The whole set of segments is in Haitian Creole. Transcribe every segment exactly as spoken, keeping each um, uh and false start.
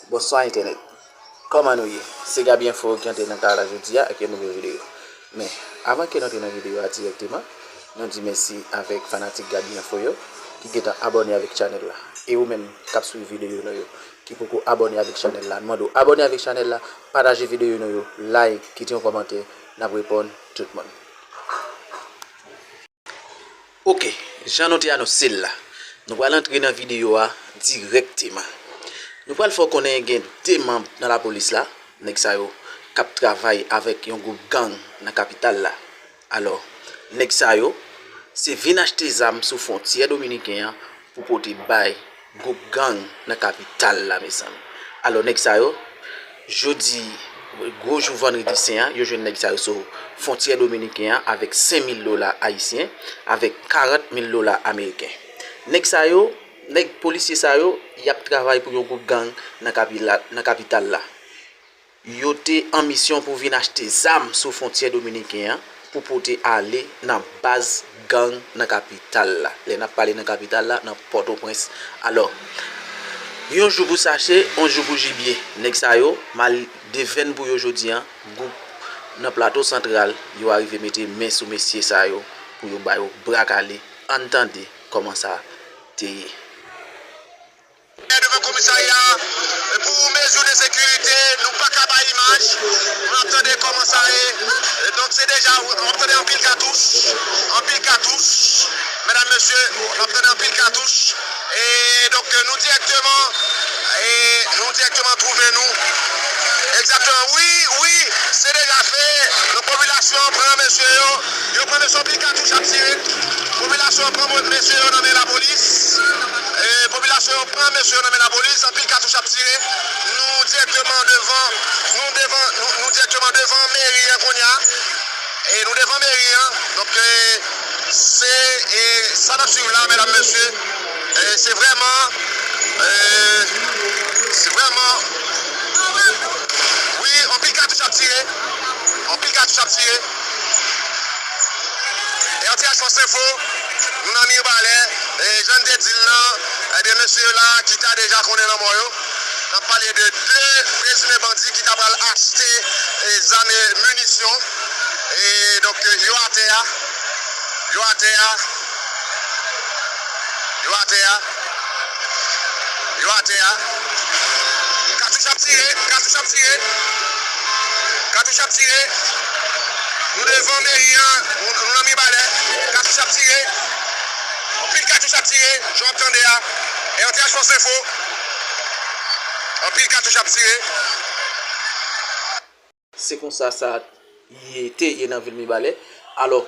Bonswa entènèt. Kòman nou ye? Se Gaby Info ki antre nan kay la jodi a ak yon nouvo videyo. Men, avan ke n antre nan videyo a dirèkteman, nou di mèsi avèk fanatik Gaby Info yo ki gentan abòne avèk chanèl la. E ou menm k ap swiv videyo nou yo, ki poko abòne avèk chanèl la, n mande w abòne avèk chanèl la, pataje videyo nou yo, like, kite yon kòmantè, n ap reponn tout moun. Oke, jan nou te anonse l la, nou pral antre nan videyo a dirèkteman. Nou pral fè w konnen gen de manm nan lapolis la, nèg sa yo k ap travay avèk yon gwoup gang nan kapital la. Alò, nèg sa yo, se vin achte zam sou fwontyè dominiken an pou pote bay gwoup gang nan kapital la, mezanmi. Alò, nèg sa yo, jodi, gwo jou vandredi sen an, yo jwenn nèg sa yo sou fwontyè dominiken an avèk senk mil dola ayisyen, avèk karant mil dola ameriken. Nèg sa yo, nèg polisye sa yo, y ap travay pou yon gwoup gang nan kapila-, nan kapital la. Yo te an misyon pou vin achte zam sou fwontyè dominiken an pou pote ale nan baz gang nan kapital la. Lè n ap pale nan kapital la, nan Pòtoprens. Alò, yon jou pou sache, yon jou pou jibye. Nèg sa yo, mal devèn pou yo jodi a, gwoup nan Plato Santral, yo arive mete men sou mesye sa yo pou yo ba yo bra kale. Ann tande kòman sa te ye. Devan komisarya pou mezi de sekirite, nou pa ka bay imaj. Nou ap tande kòman sa ye. Donk, se deja, w ap tande anpil katouch, anpil katouch. Medam, mesye, w ap tande anpil katouch. E donk, nou dirèkteman, e nou dirèkteman twouve nou. Egzakteman, wi, wi, se deja fè. Donk, popilasyon an pran mesye yo. Yo pran mesye, anpil katouch ap tire. Popilasyon an pran mesye yo nan men lapolis. E popilasyon an pran mesye yo nan men lapolis, anpil katouch ap tire. Nou dirèkteman devan, nou devan, nou, nou dirèkteman devan meri an kounye a. E nou devan meri an. Donk, e, se, e, sa n ap swiv la, medam, mesye. E, se vrèman, e, se vrèman, wi, anpil katouch ap tire. Anpil katouch ap tire. R T H Fòs Enfo, nou nan Mibalè, e, jan n te di l lan, ebyen, mesye yo la, ki ta deja konnen lanmò yo. N ap pale de de prezime bandi ki ta pral achte, e, zam e minisyon. E, donk, e, yo atè a. Yo atè a. Yo atè a. Yo atè a. Katouch ap tire, katouch ap tire. Katouch ap tire. Nou devan meri an, nou, nou nan Mibalè. Katouch ap tire. Anpil katouch ap tire, jan w ap tande a. R T H Fòs Enfo. Anpil katouch ap tire. Se konsa sa ye, te ye nan vil Mibalè. Alò,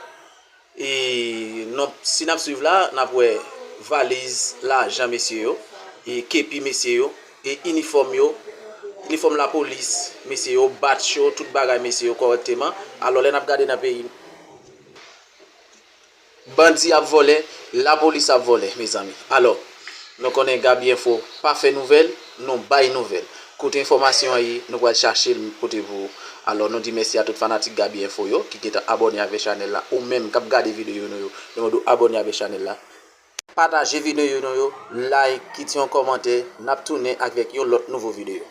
e, non, si n ap swiv la, n ap wè valiz lajan mesye yo, e kepi mesye yo, e inifòm yo, inifòm lapolis mesye yo, badj yo, tout bagay mesye yo kòrèkteman. Alò, lè n ap gade nan peyi, bandi ap vòlè, lapolis ap vòlè, mezanmi. Alò, nou konnen Gaby Info pa fè nouvèl, nou bay nouvèl. Kote enfòmasyon an ye, nou pral chache l pote pou ou. Alò, nou di mèsi a tout fanatik Gaby Info yo ki gentan abòne avèk chanèl la. Ou menm k ap gade videyo nou yo, nou mande w abòne avèk chanèl la. Pataje videyo nou yo, like, kite yon kòmantè, n ap tounen avèk yon lòt nouvo videyo.